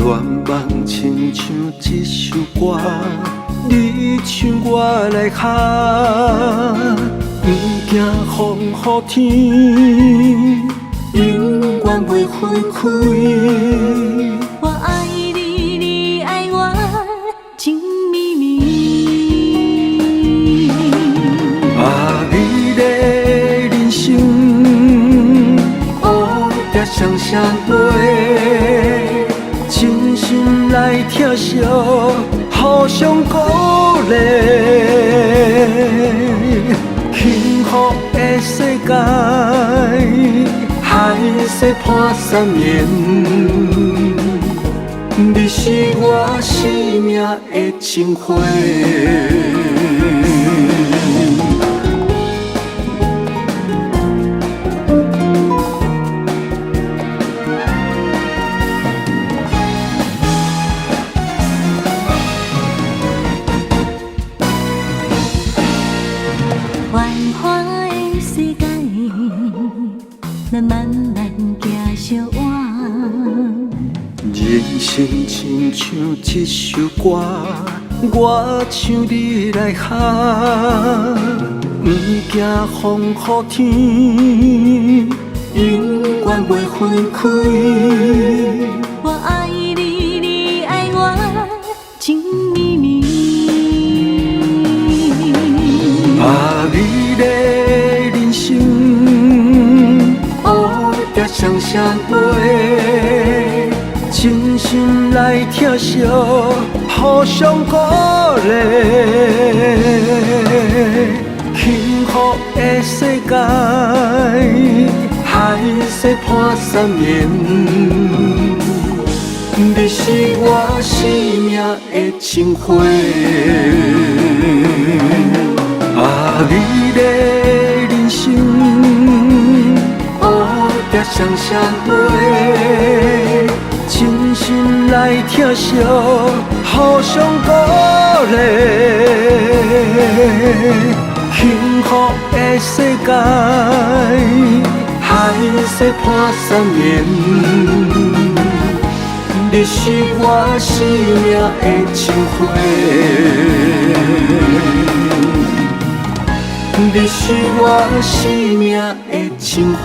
愿望親像這首歌，你唱我來學，不驚風雨天，永遠袂分開。我愛你，你愛我，情綿綿。啊，美麗人生，烏蝶雙雙飛，真心來疼惜，互相鼓勵。幸福的世界，海誓伴三年。你是我生命的情花。繁華的世界，咱慢慢行相倚。人生親像這首歌，我唱你來學，不驚風雨天，永遠袂分開。我愛你，你愛我，情綿綿。啊，美麗人生，烏蝶雙雙飛，真心來疼惜，互相鼓勵。幸福的世界，海誓伴三年。你是我生命的情花。啊，美麗人生，烏蝶雙雙飛，真心來疼惜，互相鼓勵。幸福的世界，海誓伴三年。你是我生命的情花。你是我生命的情花。